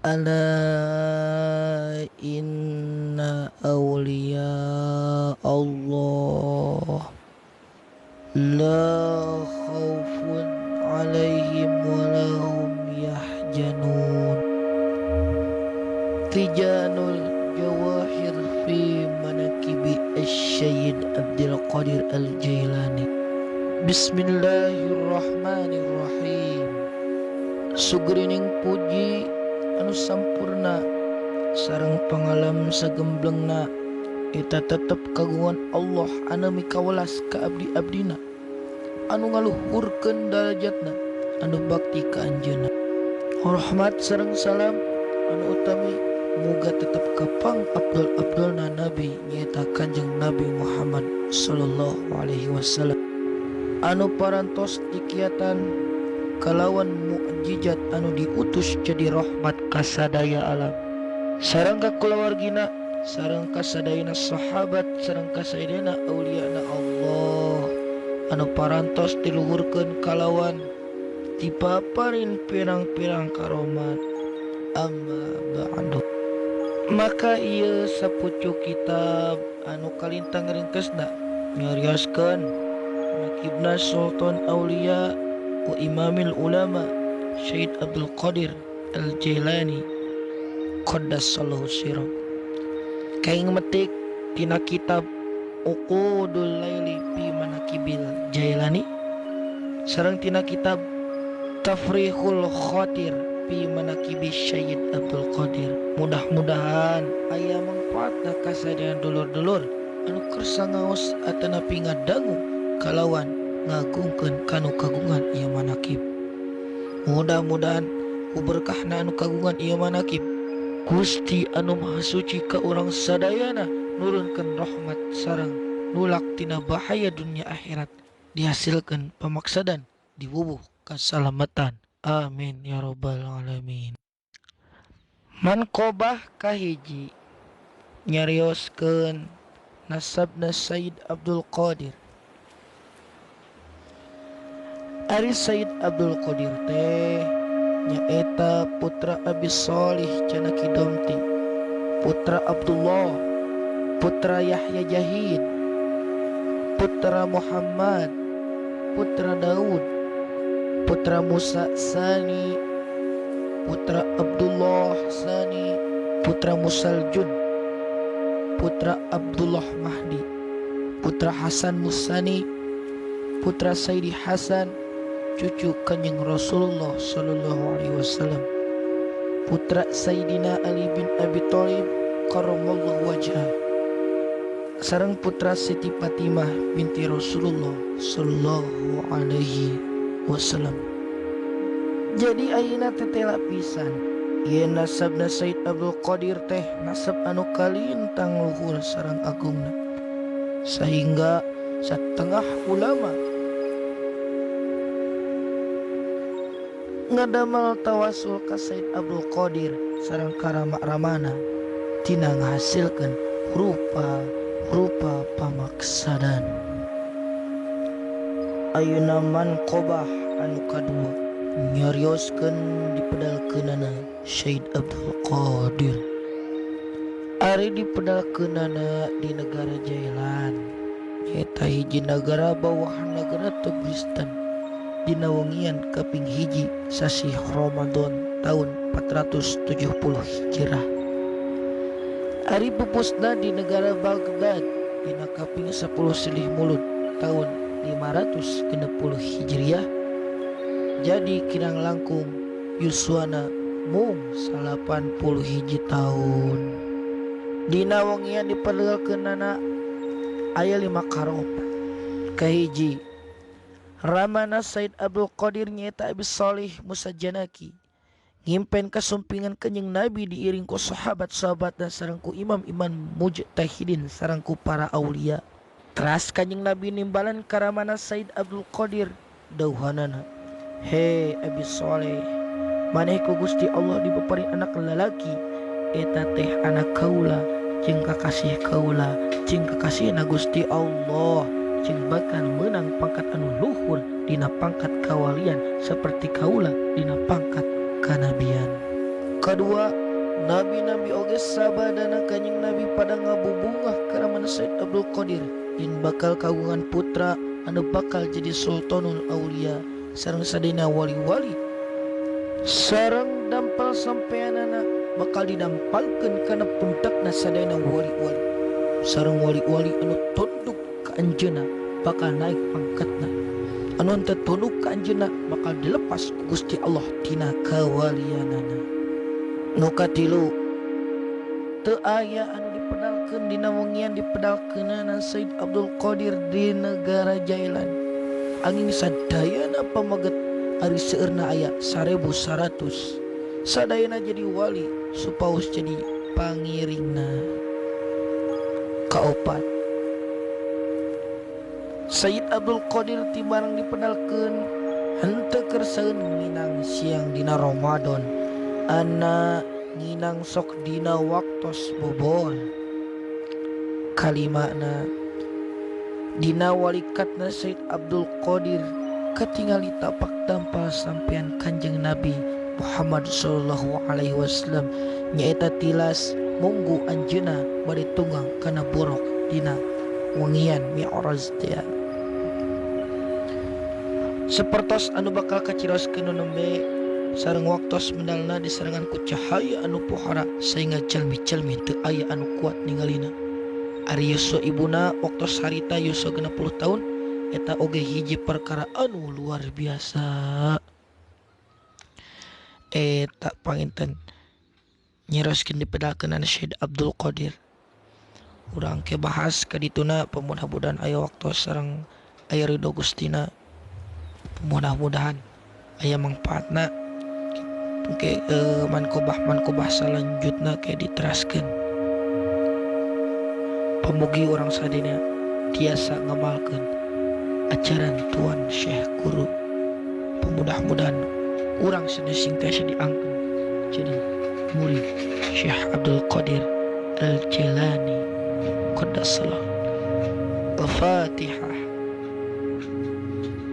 Ala inna awliya Allah la khaufun alaihim wa lahum yahzanun. Tijanul Jawahir fi Manakibi Asy-Sayyid Abdul Qadir Al-Jailani. Bismillahirrahmanirrahim. Sugrining puji anu sampurna sareng pangalam sagemblengna eta tetep kagungan Allah anu mikawelas ka abdi-abdina anu ngaluhurkeun darajatna anu bakti ka anjeunna. Rahmat sareng salam anu utami muga tetep kapang abdul-abdulna nabi nyaeta Kanjeng Nabi Muhammad sallallahu alaihi wasallam anu parantos dikiatan kalawan mukjizat anu diutus jadi rahmat kasadaya alam sareng ka kulawargina sareng kasadayana sahabat sareng kasadayana auliana Allah anu parantos diluhurkeun kalawan dipaparin pirang-pirang karomat. Amma ba'du. Maka ieu sapucuk kitab anu kalintang ringkesna nyarioskeun manakibna Sultan Aulia wa Imamil Ulama Syed Abdul Qadir Al-Jailani qaddasallahu sirah. Kaing metik tina kitab Uqudul Laili fi Manakibil Jailani sareng tina kitab Tafrihul Khatir fi Manakibi Syed Abdul Qadir. Mudah-mudahan aya mangfaatna kasadayana dulur-dulur anu kersa ngaos atanapi ngadangu kalawan ngagungkeun kanu kagungan ieu manakib. Mudah-mudahan ku berkahna anu kagungan ieu manakib Gusti anu Maha Suci ka urang sadayana nurunkeun rahmat sareng nulak tina bahaya dunia akhirat, dihasilkeun pamaksadan diwuwuh kasalamatan. Amin ya rabbal alamin. Manqobah kahiji nyarioskeun nasabna Sayyid Abdul Qadir. Ari Sayyid Abdul Qadir teh nyaeta putra Abi Shalih Janaki Domti, putra Abdullah, putra Yahya Jahid, putra Muhammad, putra Daud, putra Musa Sani, putra Abdullah Sani, putra Musaljun, putra Abdullah Mahdi, putra Hasan Musani, putra Sayyidi Hasan, cucu Kanjeng Rasulullah sallallahu alaihi wasallam, putra Sayyidina Ali bin Abi Thalib karramallahu wajhah, sareng putra Siti Fatimah binti Rasulullah sallallahu alaihi wasallam. Jadi ayeuna teh teh lapisan ieu nasabna Sayyid Abdul Qadir teh nasab anu kalintang luhur sareng agungna, sehingga setengah ulama ngadamal tawasul ka Sayyid Abdul Qadir sareng karama-ramana tina ngahasilkeun rupa-rupa pamaksadan. Ayeuna manqobah anu kadua nyarioskeun dipedalkeunana Syed Abdul Qadir. Ari dipedalkeunana di negara Jailan, nyaeta hiji nagara bawahan nagara Tobristan, dina wengian kaping hiji sasih Ramadan tahun 470 Hijrah. Ari pupusna di negara Baghdad dina kaping 10 Silih Mulud tahun 560 Hijriah. Jadi kirang langkung yuswana mung 81 tahun. Dina wengian diperlukeunana aya 5 karomah. Kahiji, ramana Sayyid Abdul Qadir nyaeta Abi Shalih Musa Janaki ngimpen kasumpingan Kanjeng Nabi diiring ku sahabat-sahabat dan sareng ku imam-imam mujtahidin sareng ku para aulia. Teras Kanjeng Nabi nimbalan karamana Sayyid Abdul Qadir dauhanana, "He Abi Shalih, maneh ku Gusti Allah dipaparin anak lalaki, eta teh anak kaula jeung kakasih kaula jeung kakasihna Gusti Allah, jeung bakal meunang pangkat anu luhur dina pangkat kawalian seperti kaula dina pangkat kanabian." Kadua, nabi-nabi oge sabadana Kanjeng Nabi pada ngabubungah ka Said Abdul Qadir yen bakal kagungan putra anu bakal jadi Sultanul Aulia sareng sadayana wali-wali, sareng dampal sampeanana bakal didampalkeun kana pundakna sadayana wali-wali, sareng wali-wali anu tunduk ka anjeunna bakal naik pangkatna, anu henteu tunduk ka anjeunna bakal dilepas ku Gusti Allah tina kawalianana. Nu katilu, teu aya anu dipedalkeun dina wengian dipedalkeunana Said Abdul Qadir di negara Jailan, angin sadayana pameget ari seueurna aya 1100, sadayana jadi wali supaus jadi pangiringna. Kaopat, Sayyid Abdul Qadir ti barang dipedalkeun henteu kersaeun nginang siang dina Ramadan, ana nginang sok dina waktos bobor. Kalimana, dina walikatna Sayyid Abdul Qadir katingali tapak dampal sampean Kanjeng Nabi Muhammad sallallahu alaihi wasallam, nyaeta tilas munggu anjeunna bade tunggang kana buraq dina wengian Mi'raj teh. Sapertos anu bakal kacirioskeun nu nembe sareng waktos mendalna diserangan ku cahaya anu pohara sehingga jalmi-jalmi teu aya anu kuat ningalina. Ari yuswa ibuna waktos harita yuswa 60 tahun eta oge hiji perkara anu luar biasa. Eta panginten nyeroskeun dipedalkeun Syekh Abdul Qadir. Urang ke bahas ka dituna, pemudah-mudahan aya waktos sareng aya ridho Gustina, mudah-mudahan aya mangfaatna. Ke mankobah selanjutna ke diteraskeun. Pamugi urang sadayana tiasa ngamalkeun ajaran Tuan Syekh Guru. Pemudah-mudahan urang sadaya sing tiasa diangkeun jadi murid Syekh Abdul Qadir Al-Jilani qaddasallahu. Al-Fatihah.